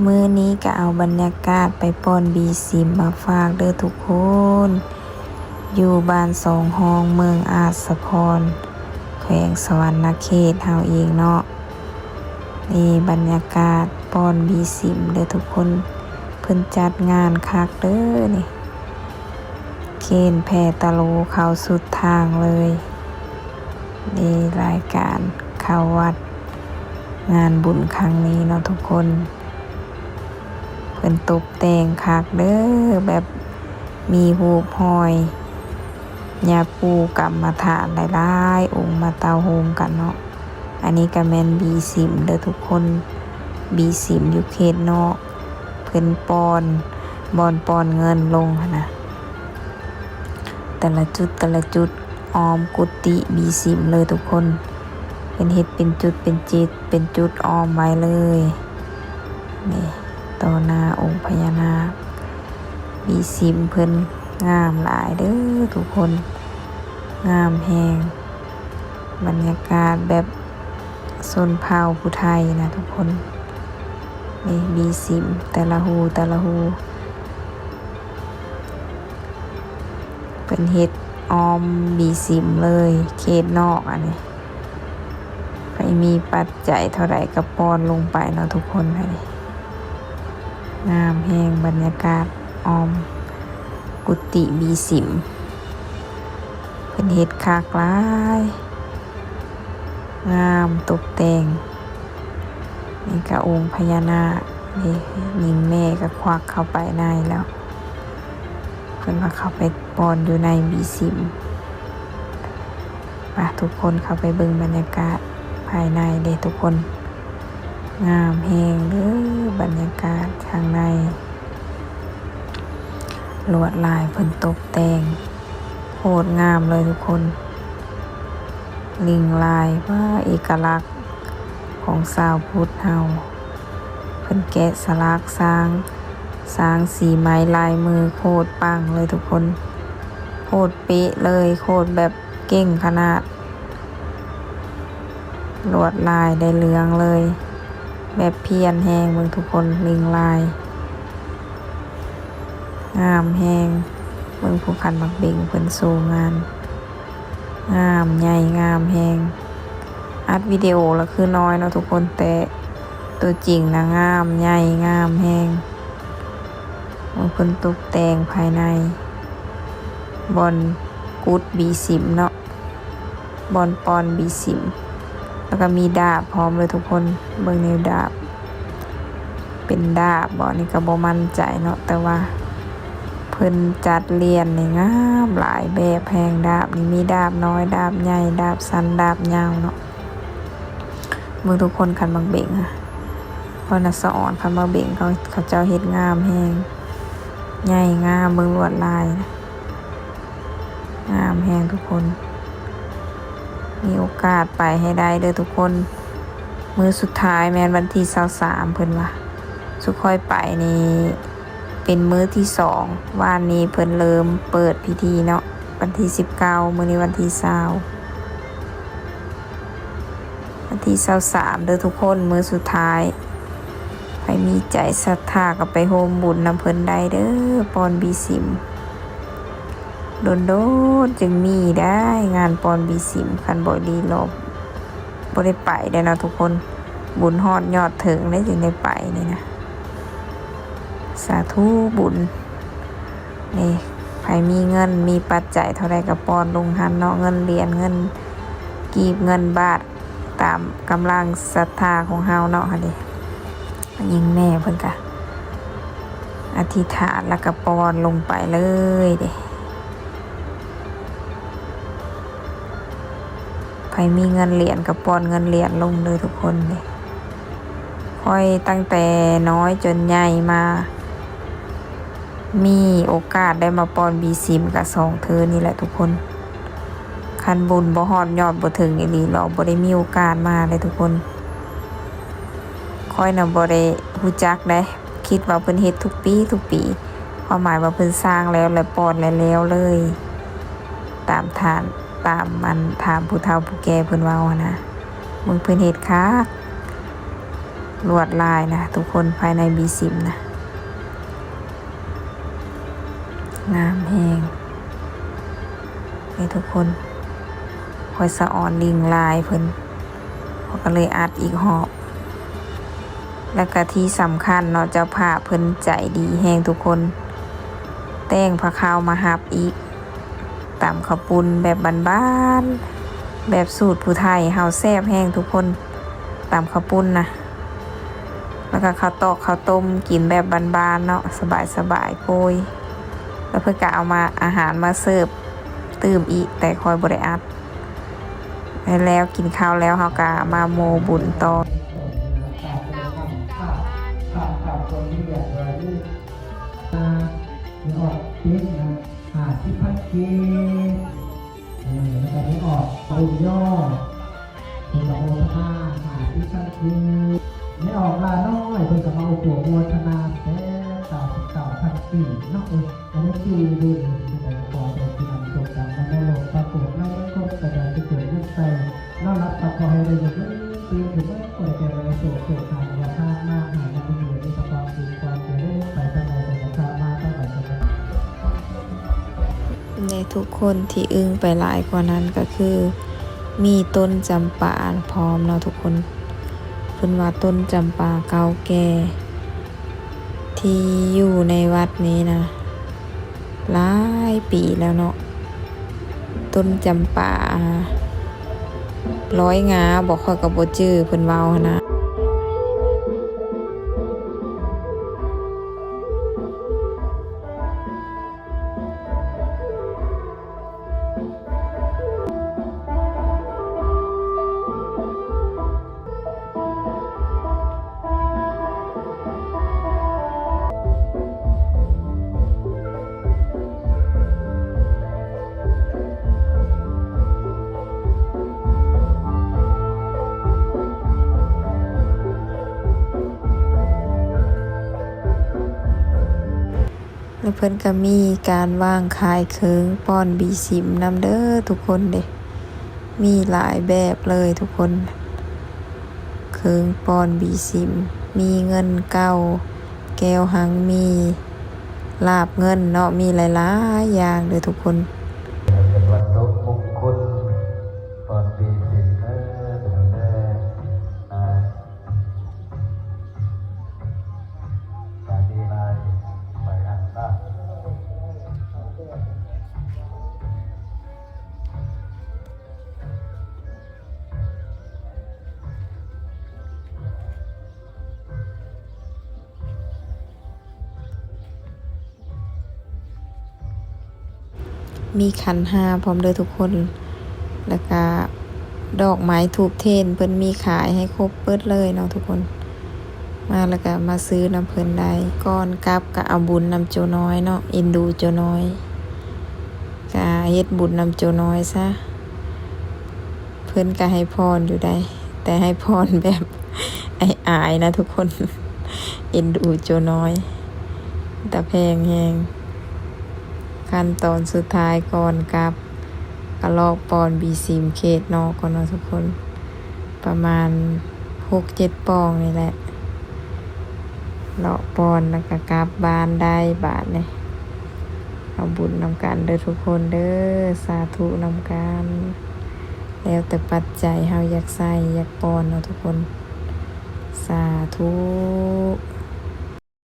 ມື້ນີ້ກໍເອົາບັນຍາກາດໄປປ່ອນບີຊິມມາຝາກເດີທຸກຄົນ ຢູ່ບ້ານສອງຮອງ ເມືອງອາດສະພອນ ແຂວງສະຫວັນນະເຂດເຮົາເອງເນາະ. ນີ້ບັນຍາກາດປ່ອນບີຊິມເດີທຸກຄົນ ເພິ່ນຈັດງານຄັກເດີນີ້ ເຄນແຜ່ຕະໂຫຼເຂົ້າສຸດທາງເລີຍ. ນີ້ລາຍການເຂົ້າວັດງານບຸນຄັ້ງນີ້ເນາະທຸກຄົນ ເພິ່ນຕົບແຕ່ງຄັກເດີ ແບບມີຮູບຮອຍຍາປູ່ກຳມະຖານຫຼາຍໆອົງມາເຕົ້າໂຮມກັນເນາະ. ອັນນີ້ກໍແມ່ນບີຊິມເດີທຸກຄົນ ບີຊິມຢູ່ເຂດນອກ ເພິ່ນປ່ອນ ບ່ອນປ່ອນເງິນລົງຫັ້ນນະ ແຕ່ລະຈຸດ ແຕ່ລະຈຸດ ອ້ອມກຸຕິບີຊິມເລີຍທຸກຄົນ ເພິ່ນເຮັດເປັນຈຸດເປັນຈິດ ເປັນຈຸດອ້ອມໄວ້ເລີຍ. ນີ້ຕໍ່ໜ້າອົງພະຍານາກ ບີຊິມເພິ່ນງາມຫຼາຍເດີທຸກຄົນ ງາມແຮງ. ບັນຍາກາດແບບຊົນເຜົ່າຜູ້ໄທນະທຸກຄົນ ນີ້ບີຊິມແຕ່ລະຮູ ແຕ່ລະຮູ ເພິ່ນເຮັດອ້ອມບີຊິມເລີຍ ເຂດນອກອັນນີ້ ໃຜມີປັດໄຈເທົ່າໃດກໍປ່ອນລົງໄປເນາະທຸກຄົນ. ອັນນີ້ງາມແຮງ ບັນຍາກາດອ້ອມກຸຕິບີຊິມ ເພິ່ນເຮັດຄັກຫຼາຍ ງາມຕົບແຕ່ງ. ນີ້ກະອົງພະຍານາກ ນີ້ຍິງແມ່ກະຄວັກເຂົ້າໄປໃນແລ້ວ ເພິ່ນວ່າເຂົ້າໄປປ່ອນຢູ່ໃນບີຊິມ. ປະ ທຸກຄົນເຂົ້າໄປເບິ່ງບັນຍາກາດພາຍໃນເດ້ທຸກຄົນ ງາມແຮງເດີ ບັນຍາກາດທາງໃນ ລວດລາຍເພິ່ນຕົບແຕ່ງໂຄດງາມເລີຍທຸກຄົນ ລິ່ງລາຍ ວ່າເອກະລັກຂອງຊາວພຸດເຮົາ ເພິ່ນແກະສະຫຼັກຊ້າງ ຊ້າງສີໄມ້ລາຍມື ໂຄດປັງເລີຍທຸກຄົນ ໂຄດເປະເລີຍ ໂຄດແບບເກັ່ງຂະໜາດ ລວດລາຍໄດ້ເລື່ອງເລີຍ ແບບພຽນແຮງ ເບິ່ງທຸກຄົນ ລິ່ງລາຍ ງາມແຮງ ເບິ່ງຜູ້ຂັນໝາກເບັງເພິ່ນໂຊງານ ງາມໃຫຍ່ງາມແຮງ. ອັດວິດີໂອລະຄືນ້ອຍເນາະທຸກຄົນ ແຕ່ຕົວຈິງນະງາມໃຫຍ່ງາມແຮງ ເບິ່ງເພິ່ນຕົບແຕ່ງພາຍໃນ ບ່ອນກຸດບີຊິມເນາະ ບ່ອນປ່ອນບີຊິມ ແລ້ວກໍມີດາບພ້ອມເລີຍທຸກຄົນ ເບິ່ງແນວດາບ ເປັນດາບບໍ່ ນີ້ກໍບໍ່ໝັ້ນໃຈເນາະ ແຕ່ວ່າເພິ່ນຈັດລຽນນີ້ງາມຫຼາຍແບບແຮງ ດາບນີ້ມີດາບນ້ອຍ ດາບໃຫຍ່ ດາບສັ້ນ ດາບຍາວເນາະ. ເບິ່ງທຸກຄົນ ຂັນໝາກເບັງ ບ່ອນນະສະອອນ ຂັນໝາກເບັງ ເຂົາ ເຂົາເຈົ້າເຮັດງາມແຮງ ໃຫຍ່ງາມ ເບິ່ງລວດລາຍ ງາມແຮງທຸກຄົນ ມີໂອກາດໄປໃຫ້ໄດ້ເດີທຸກຄົນ ມື້ສຸດທ້າຍແມ່ນວັນທີຊາວສາມ ເພິ່ນວ່າ ສຸຂ້ອຍໄປນີ້ເປັນມື້ທີສອງ ວານນີ້ເພິ່ນເລີ່ມເປີດພິທີເນາະ ວັນທີສິບເກົ້າ ມື້ນີ້ວັນທີຊາວ ວັນທີຊາວສາມເດີທຸກຄົນ ມື້ສຸດທ້າຍ ໃຜມີໃຈສັດທາກໍໄປໂຮມບຸນນຳເພິ່ນໄດ້ເດີ ປ່ອນບີຊິມ ດົນໆຈຶ່ງມີໄດ້ງານປ່ອນບີຊິມ ຄັນບໍ່ດີລອບ ບໍ່ໄດ້ໄປໄດ້ເນາະທຸກຄົນ ບຸນຮອດຍອດເຖິງໄດ້ຈຶ່ງໄດ້ໄປນີ້ນະ ສາທຸບຸນ ນີ້ ໃຜມີເງິນມີປັດໄຈເທົ່າໃດກໍປ່ອນລົງຫັ້ນເນາະ ເງິນຫຼຽນ ເງິນກີບ ເງິນບາດ ຕາມກຳລັງສັດທາຂອງເຮົາເນາະ ຫັ້ນເດ ຍິງແມ່ເພິ່ນກະອະທິຖານ ແລ້ວກະປ່ອນລົງໄປເລີຍເດ. ໃຜມີເງິນຫຼຽນກໍປ່ອນເງິນຫຼຽນລົງເດີທຸກຄົນເດ. ຂ້ອຍຕັ້ງແຕ່ນ້ອຍຈົນໃຫຍ່ມາ ມີໂອກາດໄດ້ມາປ່ອນບີຊິມກະສອງເທື່ອນີ້ແຫຼະທຸກຄົນ. ຄັນບຸນບໍ່ຮອດຍອດບໍ່ເຖິງອີ່ຫຼີ ລາວບໍ່ໄດ້ມີໂອກາດມາເດ້ທຸກຄົນ. ຂ້ອຍນະບໍ່ໄດ້ຮູ້ຈັກເດ້ ຄິດວ່າເພິ່ນເຮັດທຸກປີ ທຸກປີ ຄວາມໝາຍວ່າເພິ່ນສ້າງແລ້ວ ແລະ ປ່ອນ ແລະ ແລ້ວເລີຍ ຕາມທ່ານ ຕາມອັນ ຖາມຜູ້ເຖົ້າຜູ້ແກ່ເພິ່ນເວົ້າຫັ້ນນະ. ເບິ່ງເພິ່ນເຮັດຄັກ ລວດລາຍນະທຸກຄົນ ພາຍໃນບີຊິມນະ ງາມແຮງເດ້ທຸກຄົນ. ຂ້ອຍສະອອນລິງລາຍເພິ່ນ ຂ້ອຍກໍເລີຍອັດອີກຮອບ. ແລ້ວກະທີ່ສຳຄັນເນາະ ເຈົ້າພາບເພິ່ນໃຈດີແຮງທຸກຄົນ ແຕ່ງພາເຂົ້າມາຮັບອີກ. ຕຳເຂົ້າປຸ້ນແບບບ້ານໆ ແບບສູດຜູ້ໄທເຮົາ ແຊບແຮງທຸກຄົນ ຕຳເຂົ້າປຸ້ນນະ. ແລ້ວກໍເຂົ້າຕອກເຂົ້າຕົ້ມ ກິນແບບບ້ານໆເນາະ ສະບາຍໆ ໂອ້ຍ. ແລ້ວເພິ່ນກໍເອົາມາ ອາຫານມາເສີບຕື່ມອີກ ແຕ່ຂ້ອຍບໍ່ໄດ້ອັດ. ແລ້ວກິນເຂົ້າແລ້ວ ເຮົາກໍມາໂມບຸນຕໍ່. ອອກເປັນນະ ຫ້າສິບພັນກີບ ເອີ ແລ້ວກໍໄດ້ອອກບຸນຍໍ ເພິ່ນກໍໂມທະນາ ຫ້າສິບພັນກີບ. ໄດ້ອອກຫຼ້ານ້ອຍ ເພິ່ນກໍມາອຸປະໂມທະນາ ແສນເກົ້າສິບເກົ້າພັນກີບເນາະ. ເອີ ອັນນີ້ຊື່ເດ້ ຂໍໃຫ້ພີ່ນ້ອງໂຊກດີ ນຳໂມໂລດປາກົດໃນເມືອງຄົນ ກະໄດ້ໄປເກີດເມືອງໄຊ ນອນຫຼັບພັກຜ່ອນໃຫ້ໄດ້ເງິນ ຕື່ນຂຶ້ນມາກໍໄດ້ແກ່ໄດ້ໂຊກ ໂຊກໃຫ້ຢ່າພາດມາ ໃຫ້ນຳເງິນມີແຕ່ຄວາມສຸກຄວາມຈະເລີນ ໄປທາງໃດກໍຢ່າພາດມາ ທາງໃດກໍຢ່າ ແລະ ທຸກຄົນທີ່ອຶ້ງໄປຫຼາຍກວ່ານັ້ນກໍຄື ມີຕົ້ນຈຳປາພ້ອມເນາະທຸກຄົນ. ເພິ່ນວ່າຕົ້ນຈຳປາເກົ່າແກ່ ທີ່ຢູ່ໃນວັດນີ້ນະ ຫຼາຍປີແລ້ວເນາະ. ຕົ້ນຈຳປາຮ້ອຍງາບໍ ຂ້ອຍກໍບໍ່ຈື່ ເພິ່ນເວົ້າຫັ້ນນະ. ແລ້ວເພິ່ນກໍມີການວາງຂາຍເຄື່ອງປ້ອນບີຊິມນຳເດີທຸກຄົນເດ້. ມີຫຼາຍແບບເລີຍທຸກຄົນ ເຄື່ອງປ້ອນບີຊິມ ມີເງິນເກົ່າ ແກ້ວຮັ່ງມີ ລາບເງິນເນາະ ມີຫຼາຍໆຢ່າງເດີທຸກຄົນ. ເປັນວັດຖຸມົງຄຸນປ້ອນບີຊິມເດີ ພີ່ນ້ອງເດີ. ອ່າ ການດີຫຼາຍໄປອັນລະ. ມີຂັນຫ້າພ້ອມເດີທຸກຄົນ ແລ້ວກະດອກໄມ້ທູບທຽນ ເພິ່ນມີຂາຍໃຫ້ຄົບເບິດເລີຍເນາະທຸກຄົນ. ມາແລ້ວກະມາຊື້ນຳເພິ່ນໄດ້. ກ່ອນກັບກະເອົາບຸນນຳໂຈນ້ອຍເນາະ ເອັນດູໂຈນ້ອຍ ກະເຮັດບຸນນຳໂຈນ້ອຍຊະ. ເພິ່ນກໍໃຫ້ພອນຢູ່ໃດ໋ ແຕ່ໃຫ້ພອນແບບອາຍໆນະທຸກຄົນ ເອັນດູໂຈນ້ອຍ ຕາແພງແຮງ. ຂັ້ນຕອນສຸດທ້າຍກ່ອນກັບ ກໍລອກປ່ອນບີຊິມເຂດນອກກ່ອນເນາະທຸກຄົນ ປະມານຫົກເຈັດປ່ອງນີ້ແຫຼະ. ເລາະປ່ອນແລ້ວກໍກັບບ້ານໄດ້ບາດນີ້. ເອົາບຸນນຳກັນເດີທຸກຄົນເດີ ສາທຸນຳກັນ. ແລ້ວແຕ່ປັດໄຈເຮົາຢາກໃສ່ຢາກປ່ອນເນາະທຸກຄົນ ສາທຸ.